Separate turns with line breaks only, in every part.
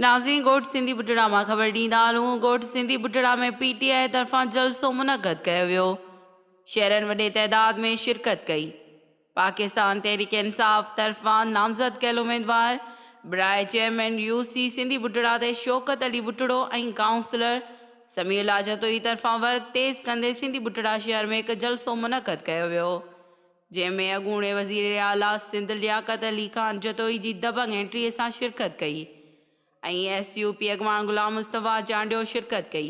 ناظرين ڳوٺ سنڌي ٻڍڙا مان خبر ڏيندا هلون ڳوٺ سنڌي ٻڍڙا ۾ پي ٽي آء طرفان جلسو منعقد ڪيو ويو شهرين وڏي تعداد ۾ شرڪت ڪئي پاڪستان تحريڪ انصاف طرفان نامزد ڪيل اميدوار براء چيئرمين يو سي سنڌي ٻڍڙا تي شوڪت علي ٻڍڙو ۽ ڪائونسلر سميع الله جتوئي طرفان ورڪ تيز ڪندي سنڌي ٻڍڙا شهر ۾ هڪ جلسو منعقد ڪيو ويو جنهن ۾ اڳوڻي وزير اعليٰ سنڌ لياقت علي خان جتوئي جي دبنگ انٽري سان شرڪت ڪئي ۽ ايس يو پي اڳواڻ غلام مصطفيٰ چانڊيو شرڪت ڪئي.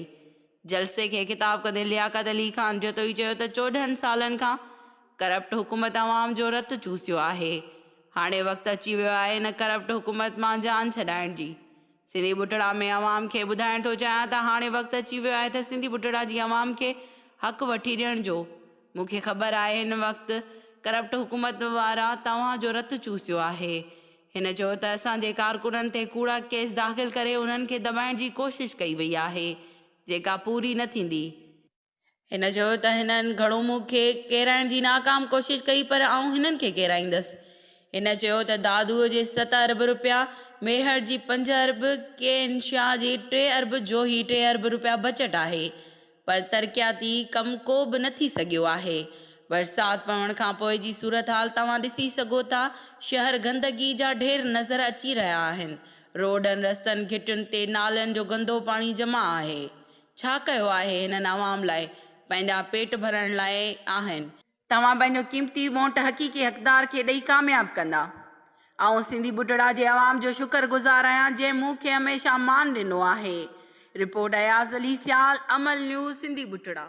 جلسي کي خطاب ڪندي لياقت علي خان جتوئي چيو ته 14 سالن کان ڪرپٽ حڪومت عوام جو رت چوسيو آهي، هاڻي وقت اچي ويو آهي ان ڪرپٽ حڪومت مان جان ڇڏائڻ جي. سنڌي ٻڍڙا ۾ عوام کي ٻڌائڻ ٿو چاهيان ته هاڻي وقت اچي ويو آهي ته سنڌي ٻڍڙا جي عوام کي حق وٺي ڏيڻ جو. مون کي خبر آهي هن وقت ڪرپٽ حڪومت وارا توهان جو رت چوسيو آهي. هن چيو ته اسان جي ڪارڪنن تي ڪوڙا ڪيس داخل ڪري انهن کي دٻائڻ جي ڪوشش ڪئي وئي آهي جيڪا پوري نه ٿيندي. هن چيو ته هنن گهڻو مون کي ڪيرائڻ جي ناڪام ڪوشش ڪئي پر آئون هنن کي ڪيرائيندس. هن چيو ته دادوء جي ست ارب رپيا، ميهڙ جي پنج ارب، ڪي اين شاهه جي ٽي ارب، جوهي ٽي ارب رپيا بچٽ آهي. پر ترقياتي ڪم ڪو به نه ٿي سگهيو آهي. برسات پوڻ کانپوء جي صورتحال توهان ڏسي سگهو ٿا، شهر گندگي جا ڍير نظر اچي رهيا آهن، روڊن رستن گهٽين تي نالن جو گندو پاڻي جمع آهي. ڇا ڪيو آهي هنن عوام لاء، پنهنجا پيٽ ڀرڻ لاء آهن. توهان پنهنجو قيمتي وونٽ حقيقي حقدار کي ڏئي ڪامياب ڪندا. آئون سنڌي ٻڍڙا جي عوام جو شڪر گذار آهيان جنهن مون کي هميشه مان ڏنو آهي. Report Ayaz Ali Sial, Amal news, Sindhi ٻڍڙا.